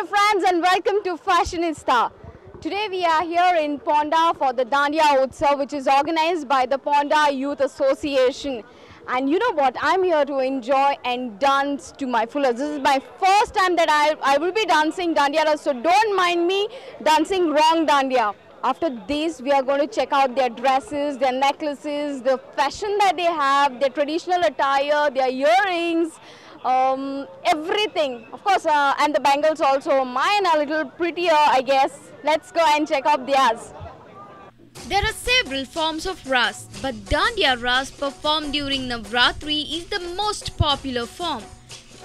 Friends and welcome to Fashionista. Today we are here in Ponda for the Dandiya Utsav, which is organized by the Ponda Youth Association. And you know what? I'm here to enjoy and dance to my fullest. This is my first time that I will be dancing Dandiya, so don't mind me dancing wrong Dandiya. After this, we are going to check out their dresses, their necklaces, the fashion that they have, their traditional attire, their earrings, everything. Of course, and the bangles also. Mine are a little prettier, I guess. Let's go and check out theirs. There are several forms of Ras, but Dandiya Ras performed during Navratri is the most popular form.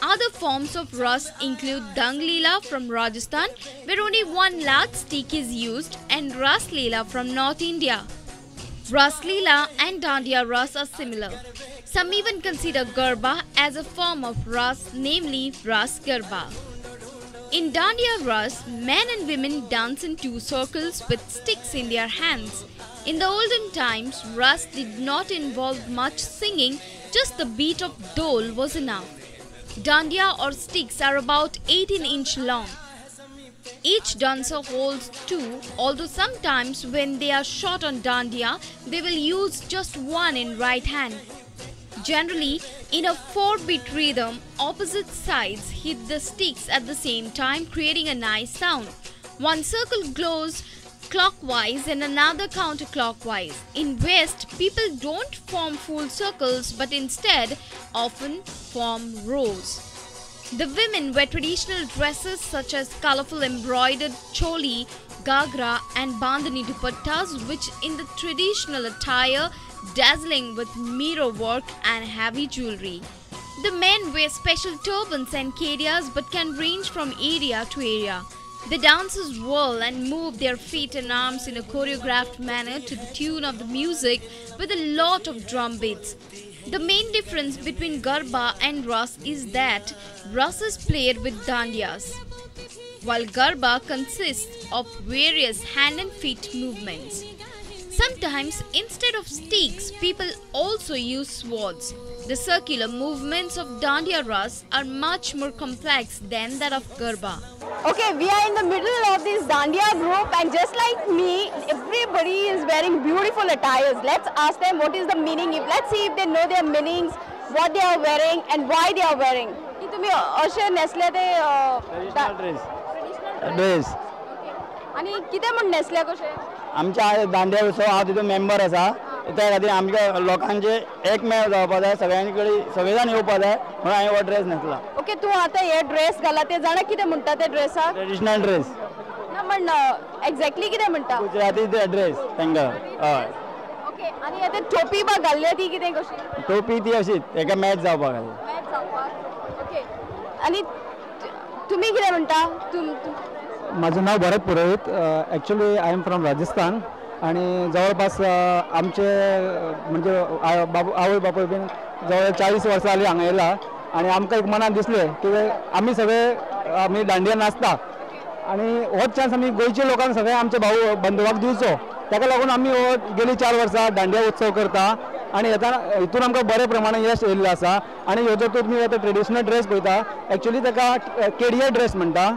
Other forms of Ras include Dang Leela from Rajasthan, where only one large stick is used, and Ras Leela from North India. Ras Leela and Dandiya Ras are similar. Some even consider Garba as a form of Ras, namely Ras Garba. In Dandiya Ras, men and women dance in two circles with sticks in their hands. In the olden times, Ras did not involve much singing, just the beat of dole was enough. Dandiya or sticks are about 18 inch long. Each dancer holds two, although sometimes when they are short on dandiya, they will use just one in right hand. Generally, in a 4-beat rhythm, opposite sides hit the sticks at the same time, creating a nice sound. One circle glows clockwise and another counterclockwise. In West, people don't form full circles but instead often form rows. The women wear traditional dresses such as colorful embroidered choli, ghagra and bandhani dupattas, which in the traditional attire dazzling with mirror work and heavy jewelry. The men wear special turbans and kedias but can range from area to area. The dancers whirl and move their feet and arms in a choreographed manner to the tune of the music with a lot of drum beats. The main difference between Garba and Ras is that Ras is played with dandiyas, while Garba consists of various hand and feet movements. Sometimes, instead of sticks, people also use swords. The circular movements of Dandiya Ras are much more complex than that of Garba. Okay, we are in the middle of this Dandiya group, and just like me, everybody is wearing beautiful attires. Let's ask them what is the meaning. Let's see if they know their meanings, what they are wearing and why they are wearing. तुम्ही अशे नेसले ते traditional dress. Dress. आणि कितें म्हण नेसले कशे? आमच्या दांडिया उत्सव हांव तितून मेंबर आसा, त्या खातीर आमच्या लोकांचे एकमेव जावपा जाय, सगळ्यां कडेन सगळे जाण येवपा जाय म्हणून हांवें हो ड्रेस न्हेसला. ओके, तूं आतां हे ड्रेस घाला ते जाणा कितें म्हणटा ते ड्रेसाक? Traditional dress. ना म्हण एक्झॅक्टली कितें म्हणटा? गुजराती ड्रेस तांकां. हय. ओके, आनी आतां टोपी बा घाल्ल्या ती कितें कशी? टोपी ती अशीच तेका मॅच जावपा खातीर. मॅच जावपाक. ओके, आनी तुमी कितें म्हणटा? माझं नाव Bharat Purohit. Actually I am from Rajasthan आणि जवळपास आमचे म्हणजे आवय बापूय बीन जवळ 40 वर्सां जालीं हांगा येयला आनी आमकां एक मनान दिसलें की आमी सगळे आमी दांडिया नाचता आनी होच चान्स आमी गोंयच्या लोकांक सगळे आमच्या भाऊ बंधुवाक दिवचो, ताका लागून आमी हो गेली 4 वर्सां दांडिया उत्सव करता आनी हितून आमकां बरे प्रमाणे यश येयल्लें आसा. आनी ह्यो जो तुमी आतां ट्रेडिशनल ड्रेस पळयता, एक्चुअली ताका केडिया ड्रेस म्हणटा,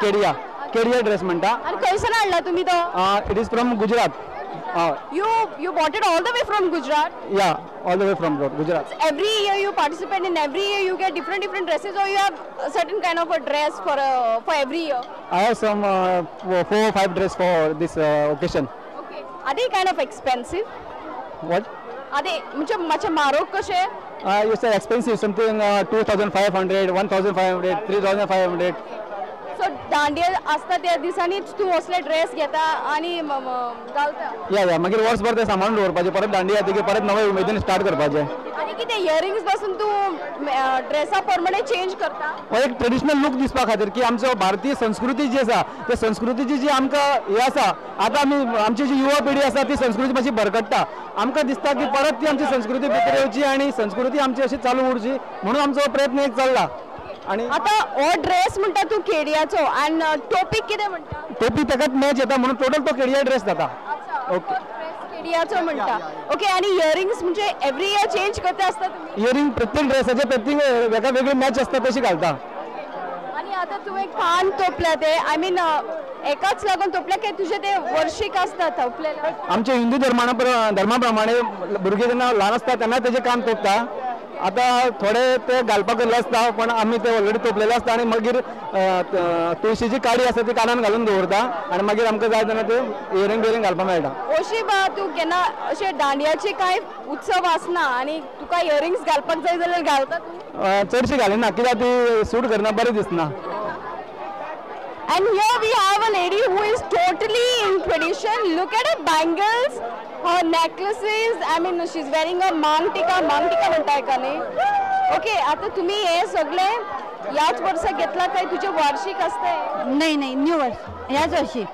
केडिया केडिया ड्रेस म्हणटा. आनी खंयसर हाडला तुमी तो? It is from Gujarat. You bought it all the way from Gujarat? Yeah, all the way from Gujarat. Every year you participate in, every year you get different dresses, or you have a certain kind of a dress for every year? I have some 4 or 5 dress for this occasion. Okay. Are they kind of expensive? What? Are they much marok kashe? It's expensive, something 2,500, 1,500, 3,500. So Dandiya आसता त्या दिसांनी तूं असले dress घेता आनी घालता? या या, मागीर वर्सभर ते सांबाळून दवरपाचें, परत दांडिया येतकीर परत नवे उमेदीन स्टार्ट करपाचें. आनी कितें इयरिंग्स पासून तूं ड्रेसा प्रमाणे चेंज करता? हो एक ट्रेडिशनल लूक दिसपा खातीर की आमचो भारतीय संस्कृती जी आसा त्या संस्कृतीची जी आमकां हें आसा, आतां आमी आमची जी युवा पिढी आसा ती संस्कृती मातशी भरकट्टा, आमकां दिसता की परत ती आमची संस्कृती भितर येवची आनी संस्कृती आमची अशी चालू उरची म्हणून आमचो प्रयत्न एक चल्ला. आनी आतां हो ड्रेस म्हणटा तूं केडियाचो, आनी टोपीक कितें म्हणटा? टोपी ताकाच मॅच येता म्हणून टोटल तो केडिया ड्रेस जाता. ओके, केडियाचो म्हणटा. ओके, आनी इयरिंग्स म्हणजे एवरी इयर चेंज करता आसता तुमी? इयरिंग प्रत्येक ड्रेसाचे प्रत्येक वेगळे वेगळे मॅच आसता तशी घालता. आनी आणि आता तुवें कान तोपल्या ते, I mean एकाच लागून तोपल्या काय तुझे ते वर्षीक आसता तोपलेले? आमच्या हिंदू धर्मा प्रमाणे भुरगे जेन्ना ल्हान आसता तेन्ना तेजे कान तोपता. आता थोडे ते घालपाक गेल्ले आसता पण आमी ते ऑलरेडी तोपलेले आसता आनी मागीर तुळशीची काडी आसा ती कानान घालून दवरता आनी मागीर आमकां जाय तेन्ना ते इयरिंग बियरिंग घालपाक मेळटा. ओशी बा तूं केन्ना अशे दांडियाचे कांय उत्सव आसना आनी तुका इयरिंग्स घालपाक जाय जाल्यार घालता तूं? चडशी घालिना कित्याक ती सूट करना बरें दिसना. And here we have a lady who is totally in tradition. Look at her bangles, her necklaces. I mean, she's wearing a mang tika. Mang tika म्हणताय का नाही? Okay, आता तुम्ही हे सगळे याच वर्षा घेतला काय तुझे वार्षिक असते? नाही नाही, न्यू वर्ष, याच वर्षी.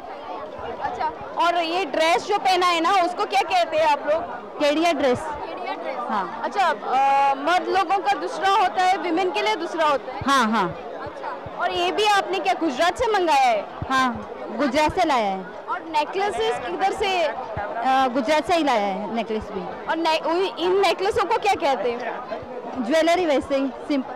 अच्छा, और ये ड्रेस जो पहना है ना उसको क्या कहते हैं आप लोग? केडिया ड्रेस. केडिया ड्रेस. हाँ. अच्छा, मर्द लोगों का दूसरा होता है, विमेन के लिए दूसरा होता है. हाँ हाँ. अच्छा, और ये भी आपने क्या गुजरात से मंगाया है? हाँ, गुजरात से लाया है. और नेकलेसेस किधर से? गुजरात से ही लाया है नेकलेस भी. और इन नेकलेसों को क्या कहते हैं? ज्वेलरी वैसे ही सिंपल.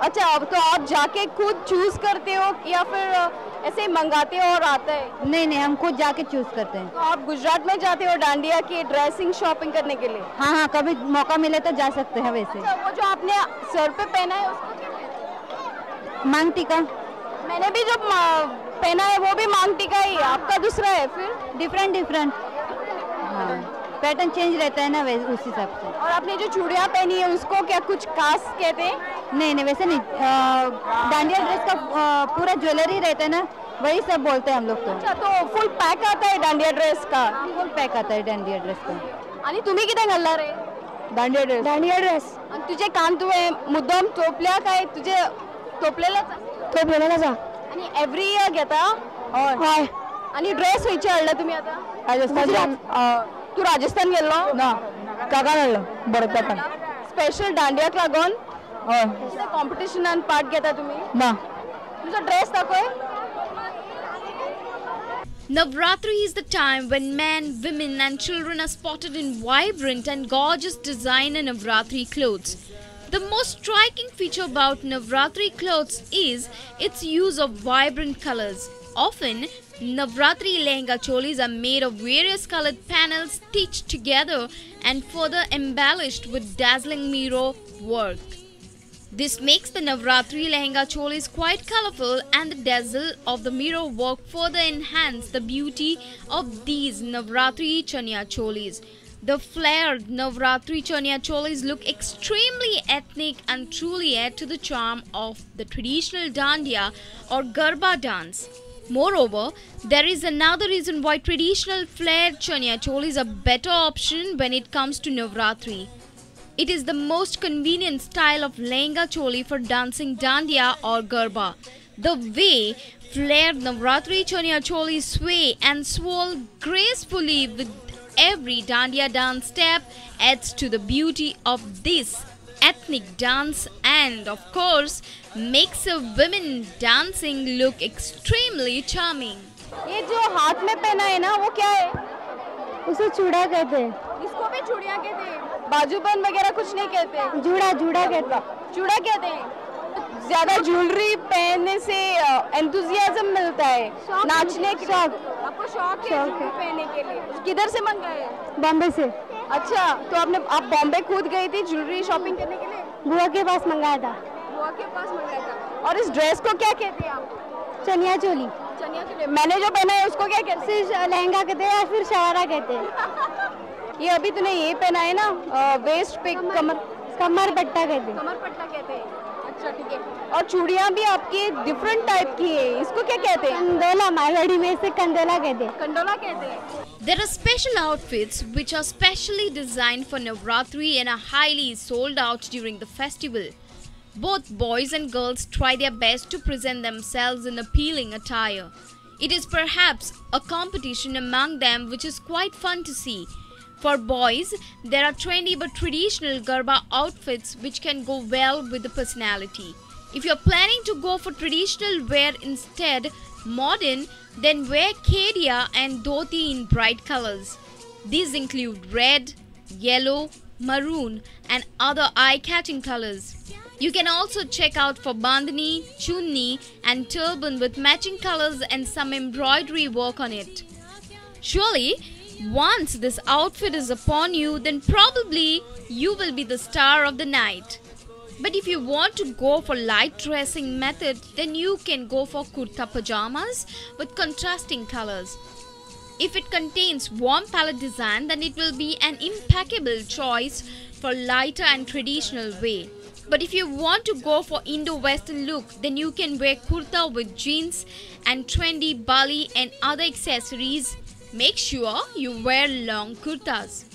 अच्छा, अब तो आप जाके खुद चूज करते हो या फिर ऐसे ही मंगाते हो और आता है? नहीं नहीं, हम खुद जाके चूज करते हैं. तो आप गुजरात में जाते हो डांडिया की ड्रेसिंग शॉपिंग करने के लिए? हाँ हाँ, कभी मौका मिले तो जा सकते हैं वैसे. अच्छा, वो जो आपने सर पे पहना है उसको क्या कहते हैं? मांग टीका. मैंने भी जो पहना है वो भी मांग टीका ही है, आपका दूसरा है फिर? डिफरेंट डिफरेंट, हाँ, पैटर्न चेंज रहता है ना उस हिसाब से. और आपने जो चूड़ियाँ पहनी है उसको क्या कुछ खास कहते हैं? नहीं नहीं, वैसे नहीं. डांडिया ड्रेस का पूरा ज्वेलरी रहता है ना, वही सब बोलते हैं हम लोग तो. अच्छा, तो फुल पैक आता है डांडिया ड्रेस का? फुल पैक आता है डांडिया ड्रेस का. आणि तुम्ही कितें घालणार रे? दांडिया ड्रेस. दांडिया ड्रेस. आणि तुझे कान तुवें मुद्दम तोपल्या काय तुझे तोपलेलाच? तोपलेलाच. आणि एव्हरी इयर घेता? हय. हय. आणि ड्रेस खंयचे हाडला तुमी आतां? राजस्थान. तूं राजस्थान गेल्लो? ना, काकान हाडलो, भरत काकान. स्पेशल दांडियाक लागून? हय. कितें कॉम्पिटिशनान पार्ट घेता तुमी? ना. तुजो ड्रेस दाखय. Navratri is the time when men, women and children are spotted in vibrant and gorgeous designer Navratri clothes. The most striking feature about Navratri clothes is its use of vibrant colors. Often, Navratri lehenga cholis are made of various colored panels stitched together and further embellished with dazzling mirror work. This makes the Navratri lehenga cholis quite colorful, and the dazzle of the mirror work further enhance the beauty of these Navratri chaniya cholis. The flared Navratri chaniya cholis look extremely ethnic and truly add to the charm of the traditional dandiya or garba dance. Moreover, there is another reason why traditional flared chaniya cholis are better option when it comes to Navratri. It is the most convenient style of lehenga choli for dancing dandiya or garba. The way flared Navratri chaniya choli sway and swirl gracefully with every dandiya dance step adds to the beauty of this ethnic dance and of course makes a women dancing look extremely charming. ये जो हाथ में पहना है ना वो क्या है? उसे चूड़ा कहते हैं. इसको भी चूड़ियाँ कहते हैं? बाजूबंद वगैरह कुछ नहीं कहते? जूड़ा, जूड़ा कहते हैं. चूड़ा कहते हैं. ज्यादा ज्वेलरी पहनने से एंथुजियाज्म मिलता है नाचने के. आपको शौक है ज्वेलरी पहनने के लिए? किधर से मंगाए? बॉम्बे से. अच्छा, तो आपने आप बॉम्बे खुद गई थी ज्वेलरी शॉपिंग करने के लिए? बुआ के पास मंगाया था. बुआ के पास मंगाया था. और इस ड्रेस को क्या कहते हैं आप? चनिया चोली. चनिया चोली. मैंने जो पहना है उसको क्या कहते हैं? लहंगा कहते हैं या फिर शरारा कहते हैं. ये अभी तूने ये पहना है ना, वेस्ट पे कमर, कमर पट्टा कहते हैं. कमर पट्टा कहते हैं. अच्छा ठीक है. और चूड़ियाँ भी आपकी डिफरेंट टाइप की है, इसको क्या कहते हैं? कंडोला. मारवाड़ी में इसे कंडोला कहते हैं. कंडोला कहते हैं. There are special outfits which are specially designed for Navratri and are highly sold out during the festival. Both boys and girls try their best to present themselves in appealing attire. It is perhaps a competition among them which is quite fun to see. For boys, there are trendy but traditional garba outfits which can go well with the personality. If you are planning to go for traditional wear instead modern, then wear kedia and dhoti in bright colors. These include red, yellow, maroon and other eye-catching colors. You can also check out for bandhani, chunni and turban with matching colors and some embroidery work on it. Surely, once this outfit is upon you, then probably you will be the star of the night. But if you want to go for light dressing method, then you can go for kurta pajamas with contrasting colors. If it contains warm palette design, then it will be an impeccable choice for lighter and traditional way. But if you want to go for Indo-Western look, then you can wear kurta with jeans and trendy bali and other accessories. Make sure you wear long kurtas.